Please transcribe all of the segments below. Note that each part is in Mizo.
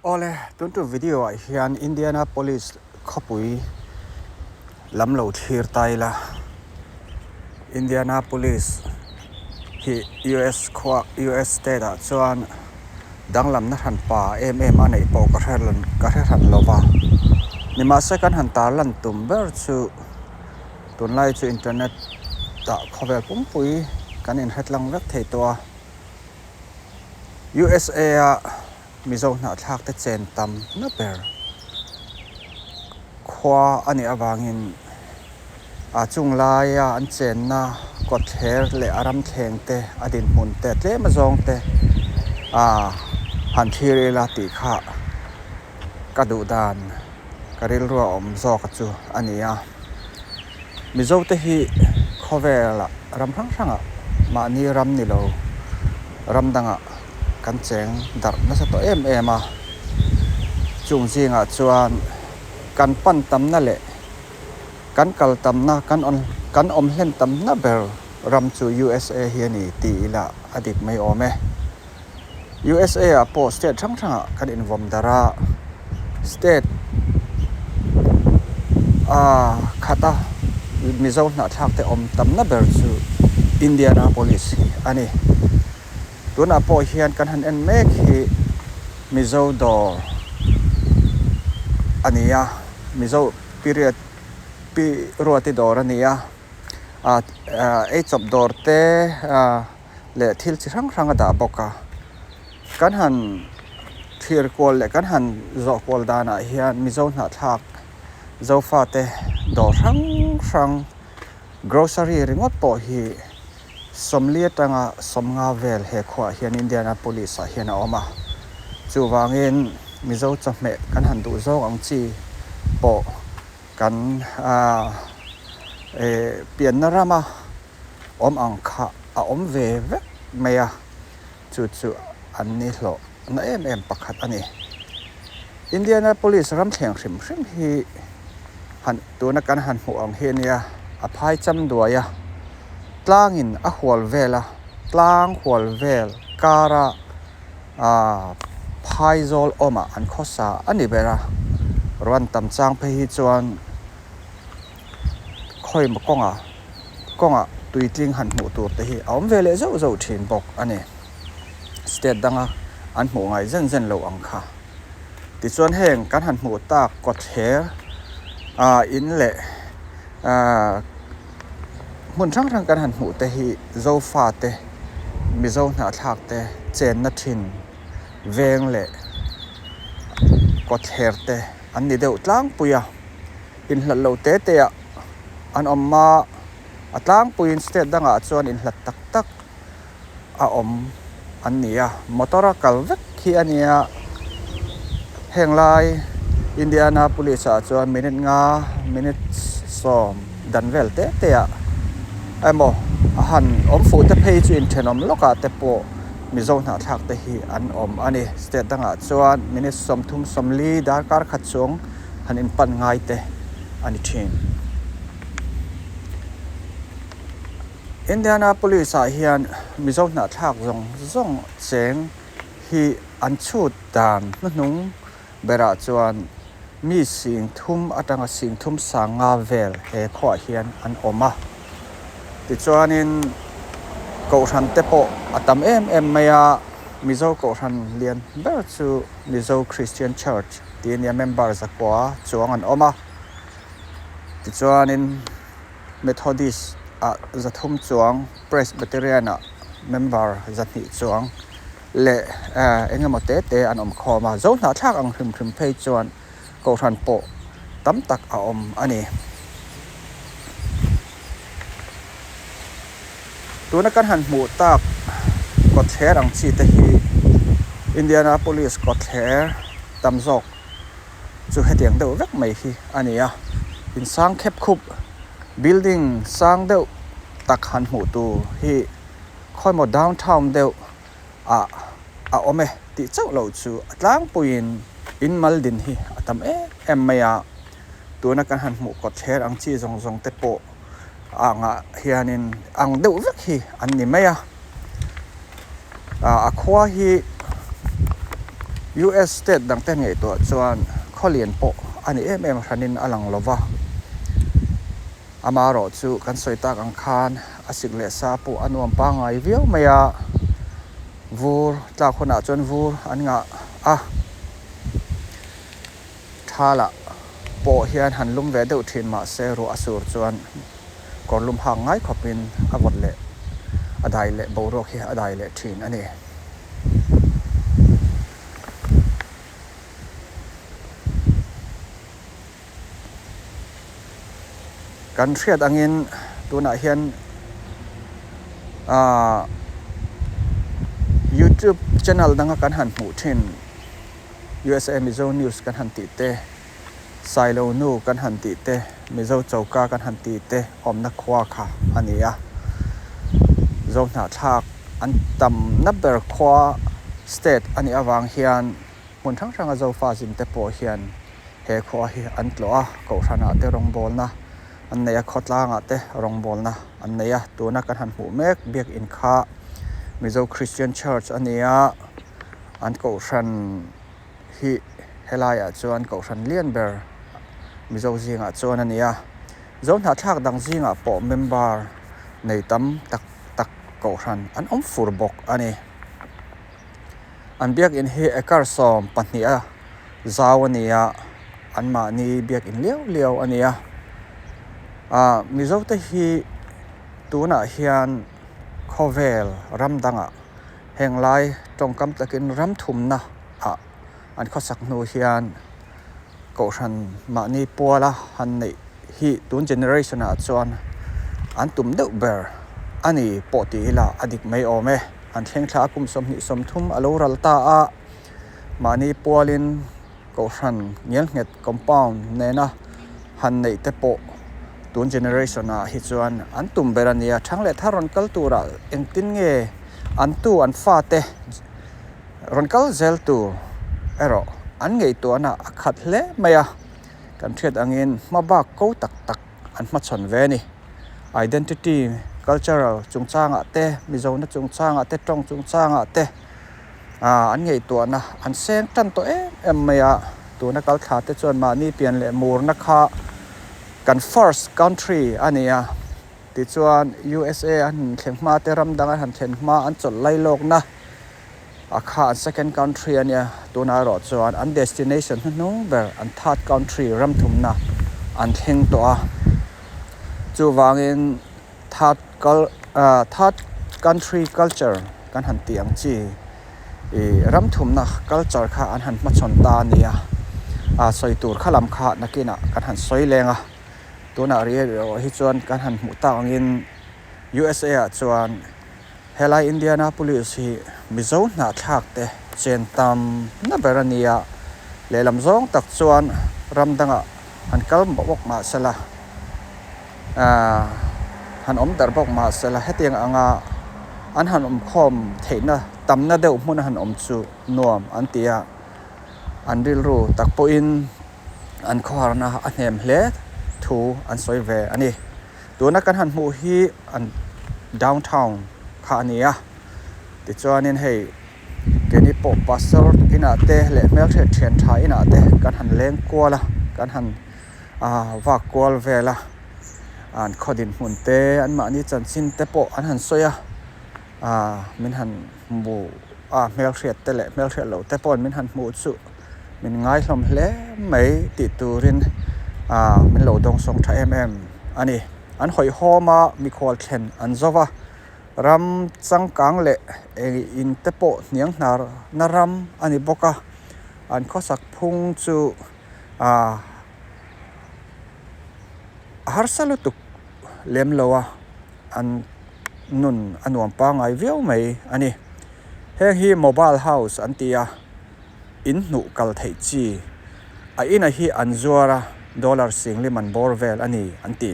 Awle, tun tum video ah hian Indianapolis khawpui lam lo thlir ta ila. Indianapolis hi US khua US state ah chuan danglamna hran pa em em a neih pawh ka hre ka hre hran lo va. Nimahse kan han tarlan tum ber chu tunlai chu internet ah khawvel pumpui kan inhretlang vek thei tawh a. USA a Mizo hnahthlak te chen tam na ber khua a nih avangin a chung laia an chenna kawtthler leh a ramthleng te a dinhmun te tlem azawng te ah han thlir ila tih kha ka duh dan ka rilru a awm zawk chu a ni a. Mizo te hi khawvel ah ram hrang hrang ah mahni ram ni lo ram dang ah kan cheng darh nasa tawh em em a, chung zing ah chuan kan pan tam na leh kan kal tam na kan awn kan awm hlen tam na ber ram chu USA hi a ni tih ila a dik mai awm e. USA ah pawh state hrang hrang ah kan invawm darh a, state ah khat a Mizo hnahthlak te awm tamna ber chu Indianapolis hi a ni. Tunah pawh hian kan han en mek hi Mizo dawr a ni a, Mizo period pi ruati dawr a ni a, ah eichawp dawr te ah. leh thil chi hrang hrang a dah bawk a, kan han thlir kual leh kan han zawh kual danah hian Mizo hnahthlak Zofate dawr hrang hrang grocery ringawt pawh hi sawmli atanga sawmnga vel he khuaah hian Indianapolis ah hian a awm a, chuvangin Mizo chawhmeh kan han duh zawng ang chi pawh kan ah eh pianna rama. awm ang kha a awm ve vek mai a, chu chu an ni hlawh na em em pakhat a ni. Indianapolis ram thleng hrim hrim hi han tuna kan han hmuh ang hi a nia, a phai cham duai a, tlangin a hual vel a, tlang hual vel kara aah phaizawl awmah an khawsa a ni ber a, ruan tam chang phei hi chuan khawimaw kawnga kawngah tuitling han hmuh tur te hi a awm ve leh zauh zauh thin bawk a ni. State danga an hmuh ngai zen zen lo ang kha. Tichuan heng kan han hmuh tak kawtthler ah in leh ah hmun hrang hrang kan han hmuh te hi Zofa te Mizo hnahthlak te chenna thin veng leh kawtthler te an ni deuh tlangpui a. Inhlat lo te te ah an awm a, a tlangpuiin state dangah chuan inhlat tak tak a awm an ni a, motor a kal vek hi a nia, heng lai Indianapolis ah chuan minute nga minute sawm dan vel te te ah emaw a han awm fuh te phei chu inthenawm lawk ah te pawh Mizo hnahthlak te hi an awm a ni, state dangah chuan minute 30 40 darkar khat chuang. han inpan ngai te a ni thin. Indianapolis ah hian Mizo hnahthlak zawng zawng cheng hi an chhut dan hnuhnung berah chuan mi sing thum atanga sing thum sang nga vel he khuaah hian an awm a. Tichuanin Kohhran te pawh a tam em em mai a, Mizo Kohhran lian ber chu Mizo Christian Church. Tih a nia member zakua chuang an awm a, tichuanin Methodist ah zathum chuang, Presbyterian ah member zahnih chuang leh eng emaw te te an awm khawm a, zo hnahthlak ang hrim hrim phei chuan kohhran pawh tam tak a awm a ni. Tuna kan han hmuh tak kawtthler ang chi te hi Indianapolis kawtthler tam zawk chu hetiang deuh vek mai hi a ni a, in sang khep khup building sang deuh tak han hmuh tur hi khawimaw downtown deuh ah a awm e tih chauh loh chu a tlangpuiin in mal din hi a tam em em mai a, tuna kan han hmuh kawtthler ang chi zawng zawng te pawh. Angah hianin ang deuh vek hi an ni mai a, ah a khua hi US state dangte ngaihtuah chuan khawlian pawh a ni em em hranin a lang lo va. Amaherawh chu kan sawi tak ang khan a sik leh sa pawh a nuam pangngai viau mai a, vur tlak hunah chuan vur an ngah a, thalah pawh hian han lum ve deuh thin mah se ruah a sur chuan kawr lum hak ngai khawpin a vawt leh a dai leh boruak hi a dai leh thin a ni. Kan hriat angin tunah hian aaa youtube channel danga kan han hmuh thin usa mizo news kan han tih te sailo nu kan han tih te mizo choka kan han tih te awmna khua kha a ni a zo hnahthlak an tamna ber khua state a nih avang hian hmun hrang hranga zofa zin te pawh hian He khua hi an tlawh a, Kohhranah te rawngbawlna an nei a, khawtlangah te rawngbawlna an nei a. Tuna kan han hmuh mek biakinn kha Mizo Christian Church a ni a, an Kohhran hi helaiah chuan Kohhran lian ber Mizo zingah chuan a ni a. Zo hnahthlak dang zingah pawh member nei tam tak tak Kohhran an awm fur bawk a ni. An biakinn hi acre 12 a zau a ni a, anmahni biakinn liau liau a ni a. Ahh Mizo te hi tunah hian khawvel ram dangah heng lai tawngkam takin ram thumna ah an khawsak hnu hian kohhran mahni puala han neih hi tun generation ah chuan an tum deuh ber a ni pawh tih ila a dik mai awm e. An thleng thla a kum 23 a lo ral ta a, mahni pualin kohhran ngelnghet compound nena han neih te pawh tun generation ah hi chuan an tum ber a nia. Thang leh thar rawn kal turah engtin nge an tu an fate rawn kal zel tur erawh an ngaihtuahna a khat hle mai a, kan hriat angin hma bak ko tak tak an hmachhawn ve a ni. Identity, cultural chungchangah te, Mizona chungchangah te, tawng chungchangah te ah an ngaihtuahna an seng tan tawh em em mai a, tuna kal thla te chuan mahni pian leh murna kha kan first country a ni a. Tichuan USA an han thlen hma te ram dang an han thlen hma an chawlh lai lawkna a kha an second country a nia tunah erawh chuan an destination hnuhnung ber an third country ram thumna an thleng tawh a chuvangin third ah third country culture kan han tih ang chi ih ram thumna culture kha an han hmachhawn ta a nia ah sawi tur kha lam kha nakinah kan han sawi leng a. Tunah rih erawh hi chuan kan han hmuh tak angin USA ah chuan helai Indianapolis hi Mizo hnahthlak te chen tam na ber a ni a, lehlam zawng tak chuan ram dangah han kal bawk mah sela ahh han awm darh bawk mah sela hetiang anga an han awmkhawm theihna tamna deuh hmun a han awm chu nuam an ti a, an rilru tak pawhin. an khawharna a hnem hle thu an sawi ve a ni. Tuna kan han hmuh hi an downtown kha a ni a, tichuanin hei keini pawh pastor inah te leh hmelhriat thian tha inah te kan han leng kual a, kan han ah vak kual vel a, an khaw dinhmun te anmahni chanchin te pawh an han sawi a, ah min han hmu a hmelhriat te leh hmelhriat loh te pawhin min han hmuh chu min ngaihlawm hle mai tih turin ah min lo dawngsawng tha em em a ni. An hawihhawm a mikhual thlen an zo va, ram changkang leh ei in te pawh hniang hnar na ram a ni bawk a, an khawsak phung chu ah a harsa lutuk lem lo a. An nun a nuam pangngai viau mai a ni. Heng hi mobile house an ti a, in hnuh kal theih chi. A ina hi an zuar a, dollar singli man bawr vel a ni an ti.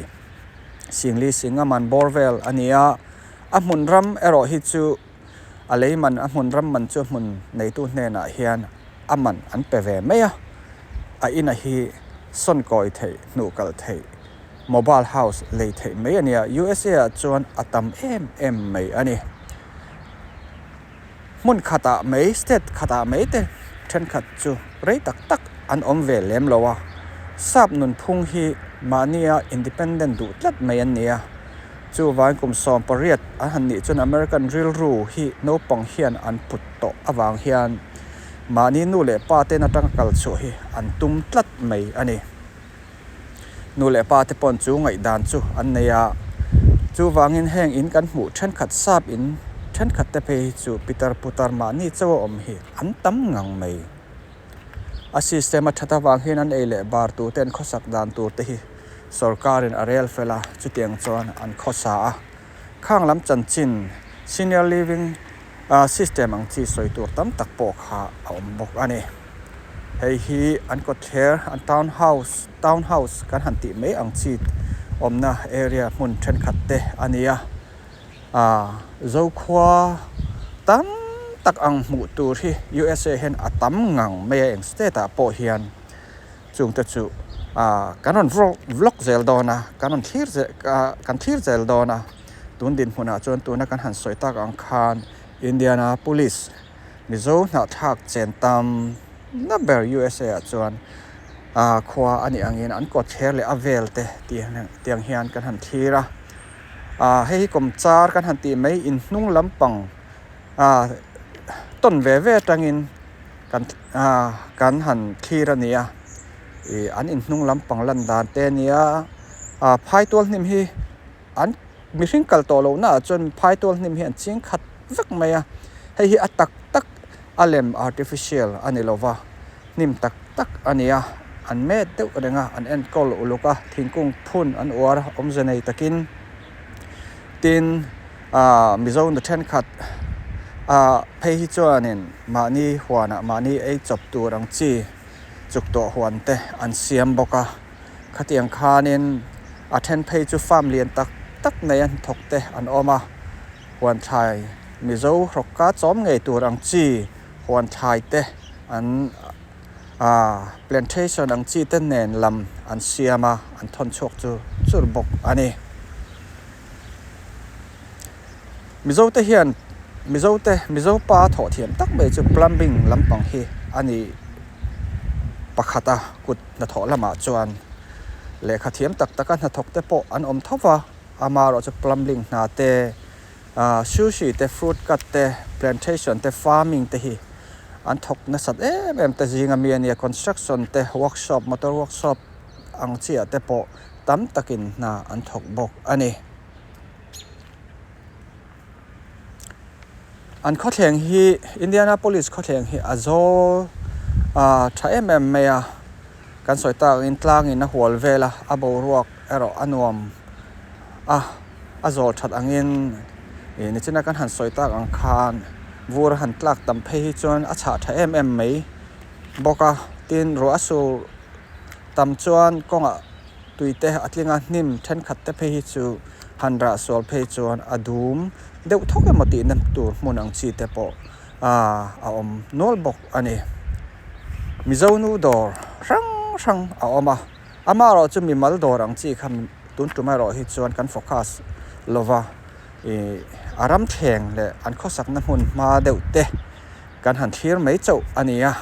Singli singa man bawr vel a ni a, a hmun ram erawh hi chu a lei man a hmun ram man chu hmun neitu hnenah hian a man an pe ve mai a, a ina hi sawn kawi theih, hnuh kal theih. Mobile house lei theih mai a nia, USA ah chuan a tam em em mai a ni. Hmun khatah mai, state khatah mai te Thenkhat chu rei tak tak an awm ve lem lo a, sap nunphung hi mahnia independent duh tlat mai an ni a. Chuvangin kum 18 an han nih chuan American rilru hi naupang hian an put tawh avang hian mahni nu leh pa ten atanga kal chhuah hi an tum tlat mai a ni. Nu leh pa te pawn chu ngaihdan chu an nei a, chuvangin heng in kan hmuh thenkhat sap in thenkhat te phei hi chu pitar putar mahni chauh a awm hi an tam ngang mai. A system a that avang hian an ei leh bar tur te an khawsak dan tur te hi sorkarin a rel fel a, chutiang chuan an khawsa a. Khang lam chanchin senior living system ang chi sawi tur tam tak pawh kha a awm bawk a ni. Hei hi an kawtthler an town house town house kan han tih mai ang chi awmna area hmun thenkhat te a ni a. Zokhua tam tak ang hmuh tur hi USA hian a tam ngang mai a eng state ah pawh hian chungte chu kan rawn vlog zel dawn a kan rawn thlir zel kan thlir zel dawn a tun dinhmunah chuan tuna kan han sawi tak ang khan Indianapolis Mizo hnahthlak chen tam na ber USA ah chuan khua a nih angin an kawtthler leh a vel te tiang hian kan han thlir a. Ah hei hi kawm char kan han tih mai in hnung lampang ah tawn ve ve atangin kan ah kan han thlir a ni a ih an in hnung lampang lan dan te a nia ah phaitual hnim hi an mihring kal tawh loh naah chuan phaitual hnim hi an ching khat vek mai a hei hi a tak tak a lem artificial a ni lova hnim tak tak a ni a an met deuh reng a an enkawl uluk a thingkung phun an uar a awmze nei takin tin ah mizo na thenkhat ah phei hi chuanin mahni huanah mahni ei chawp tur ang chi chuk tawh huan te an siam bawk a khatiang khanin a then phei chu farm lian tak tak nei a hnathawk te an awm a huan thlai mizo hrawk ka chawm ngei tur ang chi huan thlai te an ah plantation ang chi te nen lam an siam a an thawn chhuak chu chur bawk a ni. Mizo te hian Mizo te Mizo pa thawh thiam tak mai chu plumbing lampang hi a ni pakhat a kut hnathawh lamah chuan lehkha thiam tak taka hnathawk te pawh an awm tho va amaherawhchu plumbing hna te Ah sushi te fruit cut te plantation te farming te hi an thawk nasat em em te zinga mi a nia construction te workshop motor workshop ang chiah te pawh tam takin hna an thawk bawk a ni. An khawthleng hi Indianapolis khawthleng hi a zawl ah tha em em mai a kan sawi tak angin tlangin a hual vel a a boruak erawh a nuam a. A zawl that angin ih nichina kan han sawi tak ang khan vur a han tlak tam phei hi chuan a chhah tha em em mai bawk a tin ruah a sur tam chuan kawngah tui te a tling a hnim thenkhat te phei hi chu han rah sual phei chuan a dum deuh thawk emaw tihna tur hmun ang chi te pawh ah a awm nual bawk a ni mizo nu dawr hrang hrang a awm a amaherawh chu mimal dawr ang chi kha. Tun tum erawh hi chuan kan focus lova ih a ram thleng leh an khawsakna hmun hma deuh te kan han thlir mai chauh a ni a.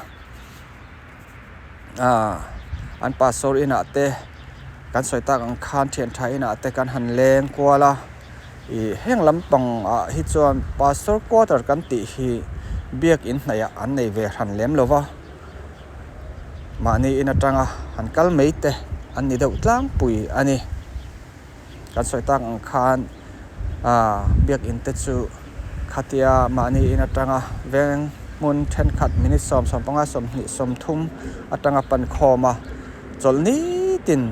Ah an pastor inah te kan sawi tak ang khan thian tha inah te kan han leng kual a. Ih heng lampang ah hi chuan pastor quarter kan tih hi biakin hnaih ah an nei ve hran lem lova. Mahni in atanga han kal mai te an ni deuh tlangpui a ni. Kan sawi tak ang khan ah biakin te chu khatia mahni in atanga veng hmun thenkhat minute sawm 15 20 30 atanga pan khawm a chawlh nitin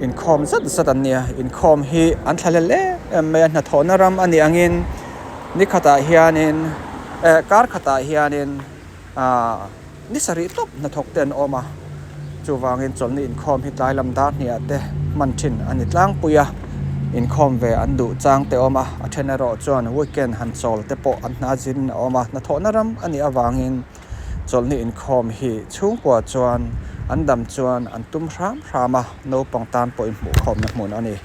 inkhawm zat zat an nia. Inkhawm hi an thla hlel em em mai a hnathawhna ram a nih angin ni khatah hianin eh kar khatah hianin. Aaa ni sarih tawp hnathawk te an awm a, chuvangin chawlhni inkhawm hi tlai lam dar hniah te hman thin a ni tlangpui a, inkhawm ve an duh chang te awm a, a then erawh chuan weekend han chawl te pawh an hna zin a awm a, hnathawhna ram a nih avangin chawlhni inkhawm hi chhungkua chuan an dam chuan an tum hram hram a, naupang tan pawh inhmuhkhawmna hmun a ni.